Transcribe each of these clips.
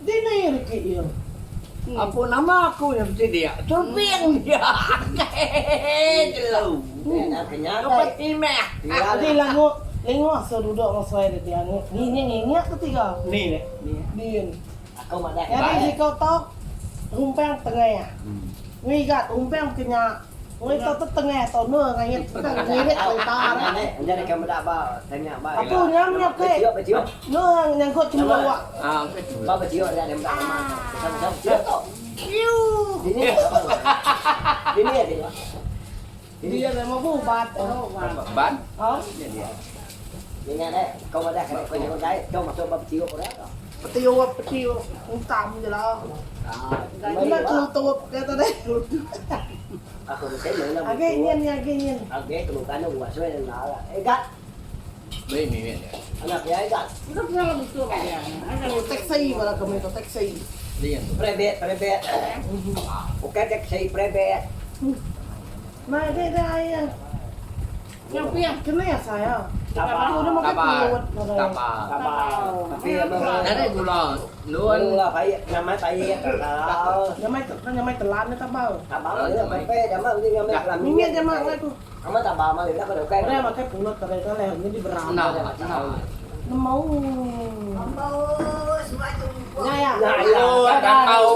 Dini reti iya. Apu nama aku nya bisi dia. Surping dia. Jelu. Kepeti meh. Adi langu lingu asuh duduk enggau suai dia dia nginying nginyik ke tiga. Ni ne. Din. Nyadi siko tu rumpang tengah. Ngigat rumpang ke nya. Kereta tu tengah tau ne ngait ngirit kereta ne. Apu nyam nya ke ne nyangkut cemuluk. Dia nama bubat. Petiup petiup utam je lah. Kena kelutup dia tadi. Agi nyin ni agi nyin. Taxi bala kami tu taxi. Mai agi deh ai iya. Kena iya saya. Aku dah makai pulut. Nadai gula lun. Nyamai nyamai telan nya tabau. Mimit ja mak ngai ku. Orang makai pulut tadi tu leh nyadi beram. Nemu. Nya ya.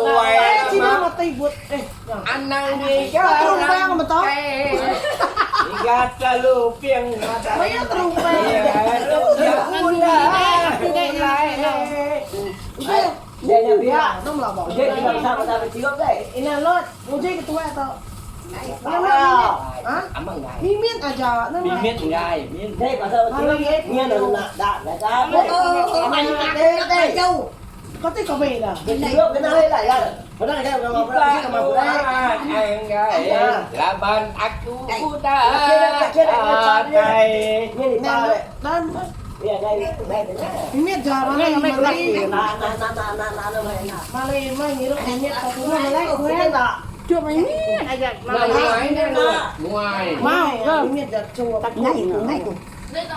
Ai cina mata ibut eh. Anang ngiga terumpang betul. Ngiga teluping mata. Maya terumpang. Ina lot, uji ketua tu. Ha? Mimit aja. Mimit enggai. Kati kami dah. Laban aku udah datai. Mimit ja malai malai. Malai mai ngirup mimit ka tu malai kueh. Muai muai. Mau ke mimit ja cup.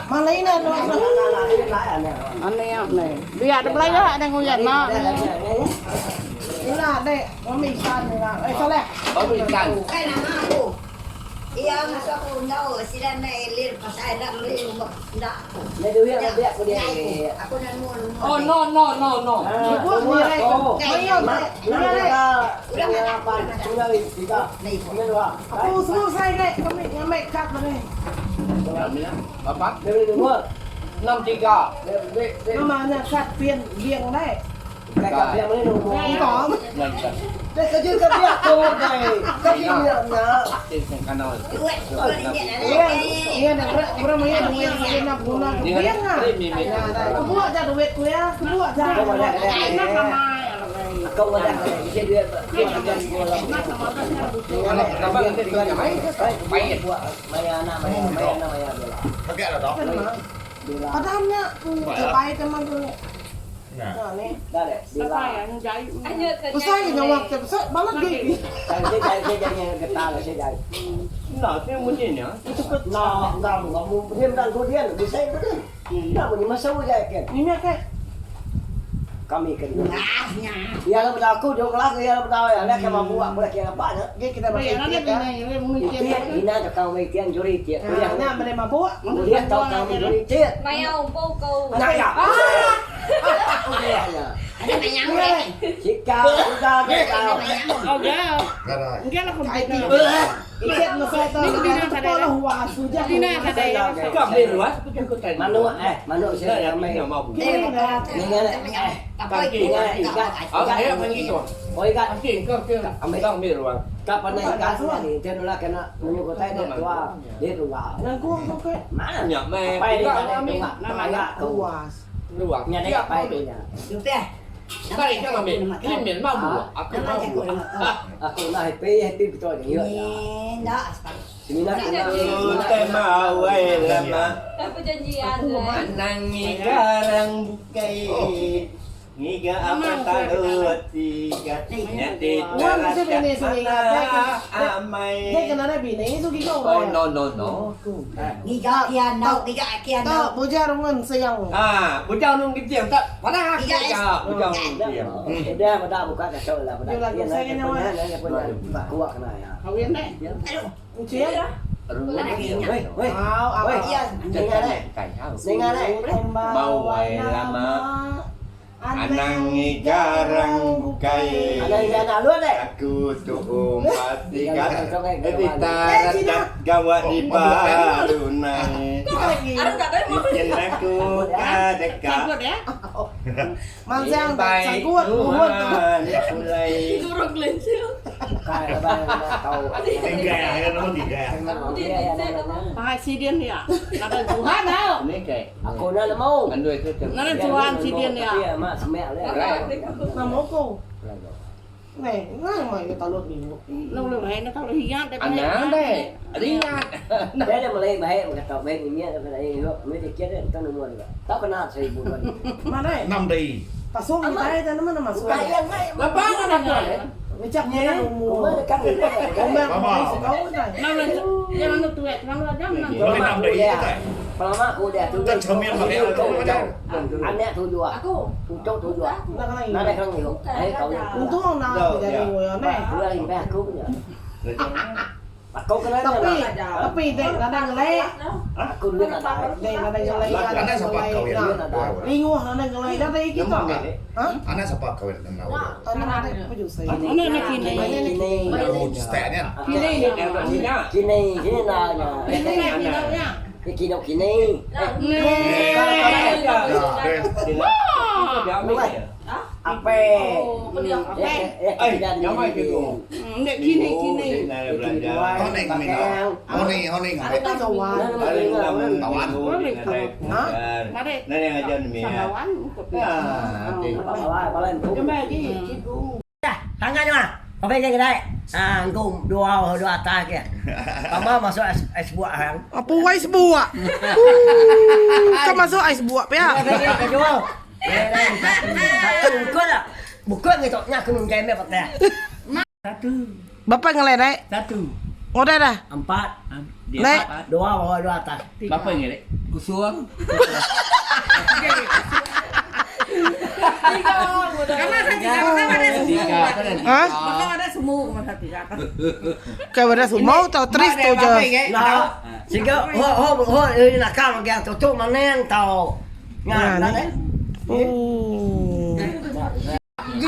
Malai na Ila dek, mami ikan ila. Eh salah. Baru ikan. Oh no no no no. Ibu ni Aku semua saya dek, kami ngambil kad ni. Berapa? 63. Nama nya kad pin biang dek. Engkau. Iya, iya dah orang maya duit duit nak guna ke biang ah. Kebuak ja duit ku ya, kebuak ja. Padahal nya ku terbaik teman tu. Nah ni. Besai ke nyawa kita besai balat gigi. Ni nya ke. Gigi kita pakai itik ya. Nah, nya boleh mabuk. Itik mesai tu. Tepuk lah huas hujan. Nangkung tu ke. Huas. Ngiga apa talut tiga nyadi Wan mesti bini su ngiga dek amai. Dek kena dek bini su giga Oh no no no. Ngiga kia nau ngiga kia Tok nau. bujang rungun siang. Ha, bujang nung kencing tak padah aku ja bujang nung kencing. Udah meda buka kacau lah meda. Dia lagu saya kena wan. Kuak kena ya. Kawin deh. Aduh. Kucing. Weh, weh. Au, au. Weh, dengar deh. Dengar deh. Bawai lama. Anang ngigarang bukai. Ada yang nak lu deh. Aku tu umat tiga. Ditarat gawa di Barunai. Bikin aku kadeka. Mansang sangkut muhun tu. Pulai. Bukan abang nak tahu. Tiga ya, nombor tiga ya. Pakai sidin ya. Nadai Tuhan tau. Ini kayak Aku nak mau. Andu itu Nadai Tuhan sidin ya. Tapi mak semek le. Nama aku. Neh, ngai mai ke talut ni. Lu lu hai na tau hiat deh. Anang deh. Ringan. Dia ada mulai baik kata baik ni daripada ini ni dia kira entah nombor juga. Tak kena seribu kali. Mana? Enam dari. Pasung kita itu nama nama masuk. Bapak ada kan? Ngecap ni umur. Mana kan ni? Umur Mama. kau dah. Nang lu yang lu tuet, nang lu ada nang. Boleh enam dari itu tak? Pertama aku dia tu. Tak cermin pakai aku macam. Anak tu dua. Aku. Untuk tu dua. Nak kena Nak ada kan ni? Eh kau ni. Untung nak jadi ngoyo neh. Aku lagi baik aku punya. Aku kena Tapi tapi dek nadang ngelai. Aku dulu tak tahu. Dek nadang ngelai. Anak siapa kau ya? Linguh nadang ngelai dah tadi kita. Hah? Anak siapa kau ya? Enam. Anak ada apa juga saya. Ini ni kini. Kini. Oh, stepnya. Kini ni. Kini kini nak. Kini kini ya. Kini kini. Ni. Ya, deh. Apa? Oh, pediak apa? Eh, jangan gitu. Nek kini kini. Kau ni minum. Kau ni, kau ni ngapain? Ada kawan. Tawan. Mari. Nani ngajar ni ya. Samawan. Ah, okey. Tangannya mah. Apa yang kita? Ah, engkau dua dua atas ke. Pama masuk es es buah hang. Apa ais buak? Kau masuk ais buak pia. Jual. Satu bukan lah. Bukan gitu. Nyak aku nunggu mek pakai. Satu. Bapa ngelai dek. Satu. Udah dah. Empat. Nek. Dua bawah dua atas. Berapa ni, Dek? Kusung. Karena saya tidak ada semua. Ha? Maka ada semua masa tidak. Kau ada semua tau tris tu je. Nah, sehingga ho ho ho ini nak kau lagi tutup mana yang tahu. Ngah, Nah, nah, ni. Oh. G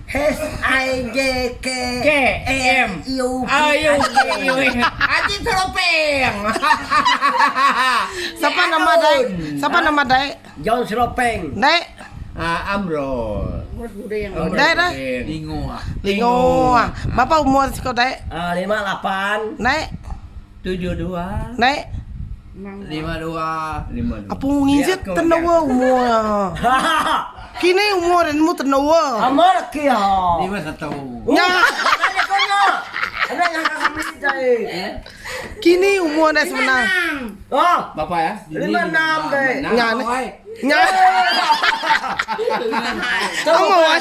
H I J K K M U P Ayo, ayo. Aji teropeng. Siapa nama dek? Siapa nama dek? John Seropeng. Dek. Ah, Amro. Dek dah. Lingo ah. Lingo. Bapa umur kau dek? Ah, 58. Nek. 72. Nek. 52. Lima dua. Apa ngizit tenawa umur. Kini umur mu tenawa. Amar kia. 51. Nya. Ada kau nak. Ada yang kau beli tadi. Kini umur dah sebenar. Oh, Berapa ya? 56 deh. Nya. Nya. Kamu ah.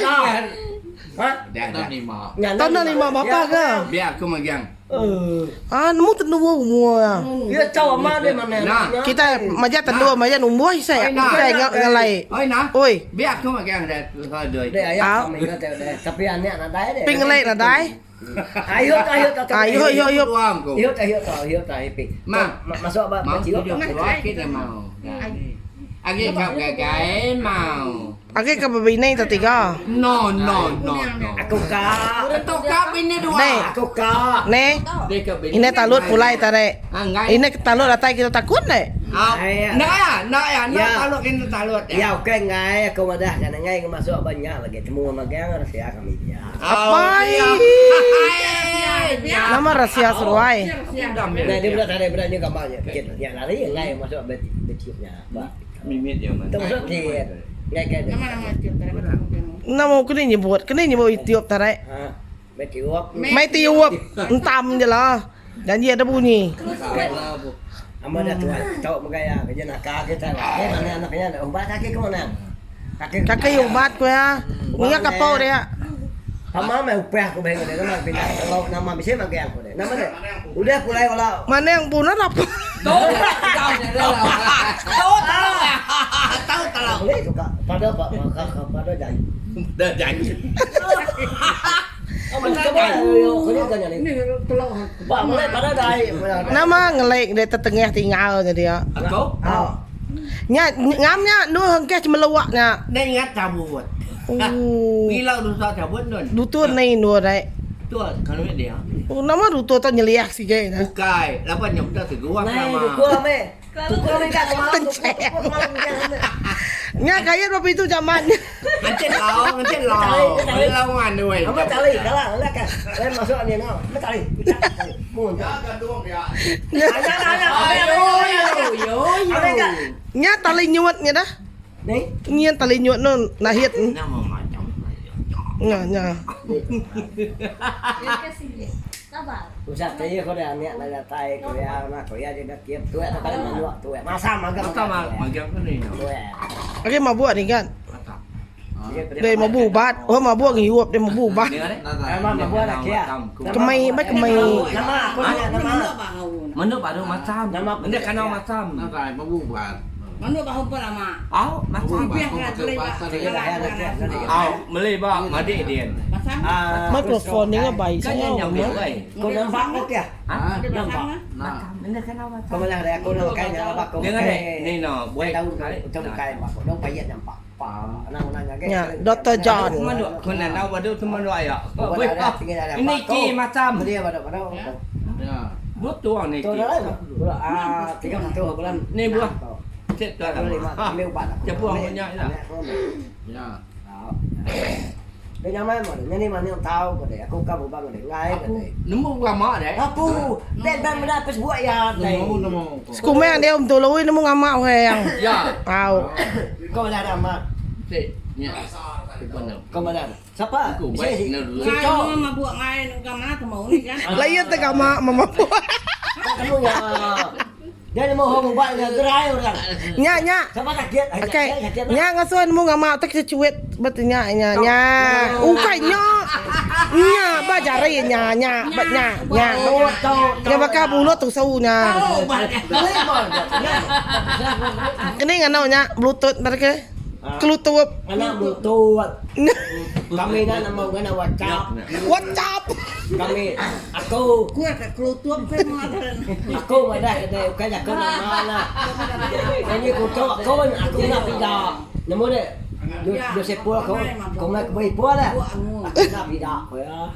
Ha? Dah, dah. Lima. Tahun dah lima bapa ke? Biar aku megang. Eh, Ah, nemu tenawa umur. dia tahu amar dia mana. Nah. Kita macam tenawa macam umur saya. Saya ngak ngelai. Oi nah. Oi, Biar aku megang dah. Dua. Dia ayah Ah. kami kata dia. Tapi anak nak dai dia. ping ngelai nak dai. Ayo ayo Ayo ayo ayo. Dua aku. Ayo ayo ayo ayo Ma. Masuk apa? Mau Kecil. tujuh dua kita mau. Agi kau gagai mau. Okey ke bini tak tiga. No no no no. Aku ka. Untuk kau bini dua. Nek. Aku ka. Ne, Dia ke bini. ini talut pulai tarik. Ah, enggak. Ini talut datai kita takut nek. Ah, nak ya, nak ya, nak Ya. talut ini talut Ya okey ngai aku madah kan ngai masuk banyak lagi temu magang rahsia kami dia. Apa? Nama rahsia seruai. Nah, dia budak tarik budak ni gambarnya. Kecil. Ya lari ngai masuk betiupnya. Ba. Mimit dia mana. Tu masuk kecil. Ngai kan. Nama-nama tiap Nama kena nyebut, kena nyebut Etiop tarik. Ha. Betiup. Mai tiup, entam je lah. Janji ada bunyi. Ama dah tuan tahu bergaya kerja nakal kita lah. Eh mana anaknya ada ubat kaki ke mana? Kaki ubat ku iya. Ngiga kapo dia. Sama meh upah ku beh ngene nama pindah kalau nama bisi magang ku deh. Nama deh. Udah pulai wala. Manang pun ada apa. Tahu tahu. Boleh juga pada pak maka pada janji. Dah janji. Nama ngelik dia tetengah tinggal nya dia. Aku? Nya ngam nya endur hengkeh cemeluak nya. Dia ingat cabut. Oh. Bila duta cabut nun. Dutur ni endur dai. Tu kalau dia. Oh, nama dutur tu nyeliah sige nya. Bukai, laban nya udah teguang Nai nama. dukur ame. Dukur ame kat kemalam. Tenceng. Nya kaya berapa itu zaman. Ngancet lau, ngancet lau. Lau nganu eh. Ame tali kalah lah kan. Lain masuk ni no. Ame tali. Mun. Nya, Ayo ayo Ayo, ayo. yo, Ame yo. kat. nya tali nyuat nya dah. Ni. Nyian tali nyuat no nahit. Nama macam. Nya nya. Usah tayo ko dah ni nak tai ko ya nak ko ya dia tiap tu tak kalau nak tu masa magang Masa magang ko ni. Tu. Okey mabuk ni kan. Dia mabuk ubat. Oh mabuk ngiup dia mabuk ubat. Memang mabuk dah kia. Kemai mai kemai. Nama aku ni nama. Mana baru macam. Nama Mana kanau macam. Nak mabuk ban. Mana bahu pun lama. Au, macam. Au, melei ba madik dia. Pasang. Mikrofon ni ngabai Kan saya. yang nyambil oi. Kau nampak kau kia? Ha? Nampak. Nah. Mana kanau macam. Kau malah ada aku nak kai nak apa kau. Dengar ni, ni no, buat tahu tahu kai apa kau. Dong payet nampak. Pa, nang nang Ya, Dr. John. Mana kau nak tahu baru tu mana ayah. Ini ki macam. Dia pada pada. Ya. Betul ni Tu ki. dah lah. Ah, 31 bulan. Ni buah. Cek tu lah. Lima, ambil ubat aku. Cepu orang punya lah. Ya. Dia nyaman mana? Ni mana yang tahu kau deh. Aku kau bang deh. Ngai kau deh. Nemu lama deh. Aku deh ban mana pas buat ya deh. Nemu nemu. Sekumang dia om toloi nemu ngamak orang. Ya. Au. Kau mana ada mak? Cek. Ya. Benar. Kau mana? Siapa? Aku baik Si nak dulu. Si Ngai Cok. mabuk ngai nak mana tu mau ni kan. Layan tak mak mama. Kamu ya. Dia ni mau ubat dia gerai orang. Nya nya. Siapa sakit? Okey. Nya ngasuh nemu ngamak tak cuit betul nya nya nya. Ukai nya. Nya ba jari nya nya ba nya nya. Nya bakal bulut tu sau nya. Kini ngano nya bluetooth mereka. Kelutup. Anak bluetooth. Kami nak nama kena WhatsApp. WhatsApp. Kami aku Kuat kat kelutup ke mau ada. aku mana kedai bukan aku nak mana. Ini aku tahu aku aku nak pindah. Nama dia Joseph Pua aku. Kau nak beri pua dah. Aku nak pindah aku ya.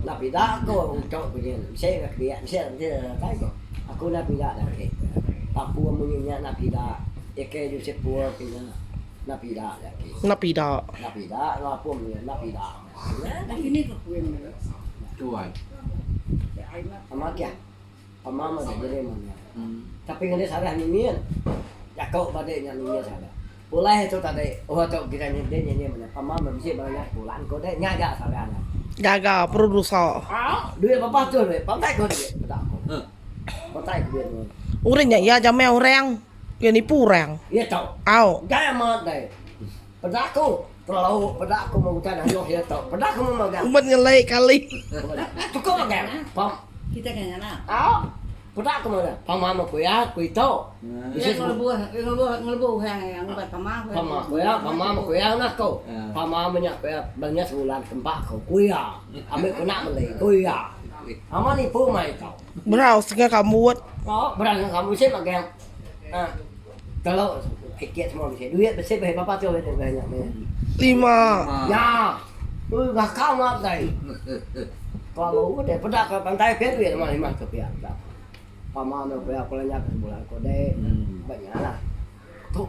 Nak pindah aku untuk punya. Saya nak dia, saya dia tahu. Aku nak pindah dah. Papua punya nak pindah. Eke Joseph Pua punya nak pindah dah. Nak pindah. Nak pindah, Papua punya nak pindah. Ini ke kuih. Tuan. Ama kia. Ama mana jadi mana. Tapi ngene salah nyian. Ya kau pada nya nyian salah. Boleh itu tadi. Oh tu kita nyian dia nyian mana. Ama mesti banyak bulan kau deh nya ja salah. Gagal produser. Duit apa tu duit? Pantai kau duit. Tak. Pantai kau duit. Orang nya ya jamai orang. Ya nipu orang. Ya tau. Au. Gaya mat deh. Pedaku terlalu pedaku mau tanah yo ya tau. Pedaku mau magang. Umat ngelai kali. Cukup magang. Pam. Kita kena lah. Au. Pedaku mana? Pam mama ku ya ku itu. Dia ngelebuh, ngelebuh, ngelebuh yang yang buat pamah. Pama kuya, pama kuya nak kau. Pama banyak kuya, banyak sebulan tempat kau kuya. Ambil kau nak beli kuya. Ama ni pun mai tau. Berau setengah kamu buat. Oh, berang kamu sih magang. Ah, kalau fikir semua bisa duit bersih baik bapa tu banyak banyak. Lima. Ya, tu bakal mat dai. Kalau dia pedak ke pantai pia duit lima lima tu pia. Pama no pia kalau nyak sebulan kau deh banyak lah. Tu.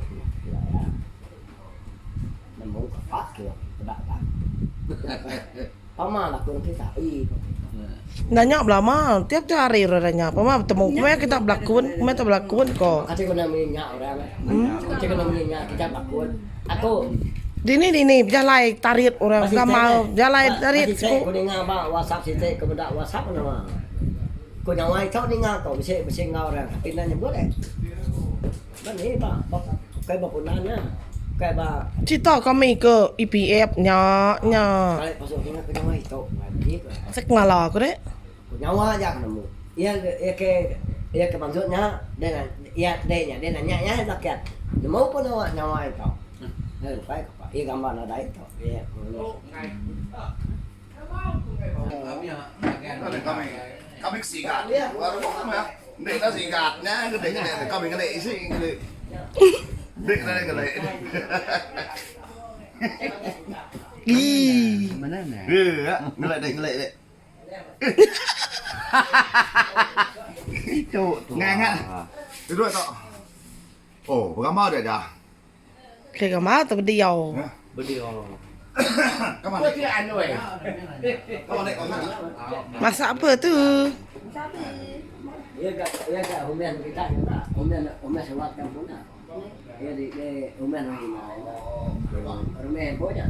Nemu kepak kira pedak tak. Pama lah kurang kita. Ih. Nanya belama, tiap hari orang nanya. Pama bertemu, kemana kita berlakon, kemana kita berlakon kok. Kata kena minyak orang. Kata kena minyak kita bakun. Aku Dini dini berjalan tarik orang sama jalan tarik. Kau dengar bang WhatsApp sitik kau benda WhatsApp nama. Kau nyawa itu dengar kau bisa bisa ngau orang. Tapi nanya boleh. Mana ni bang? Kau bapak nanya. Bukai ba. Cerita kami ke EPF nya nya. Kali pasuk ke ke nyawa itu. Asai kelala aku deh. Nyawa aja aku nemu. Iya iya ke iya ke maksud nya dia iya dia nya dia nanya nya rakyat. Nemu pun nyawa nyawa itu. Eh ukai ke iya gambar nadai itu. Iya. Kami kami sigat. Dek na sigat nya dek kami ngene isi ngene. Dek na ngene. Ii. Mana na? Iya, ngelek dek ngelek dek. Itu tu. Ngangat. Duduk tok. Oh, bergambar dia dah. Ke gambar tu bediau. Bediau. Come on. Kau tidak anu eh. Come on, dek. Masak apa tu? Iya kat iya kat humian kita juga. Humian humian surat kampung. Iya di di humian humian. Rumah punya.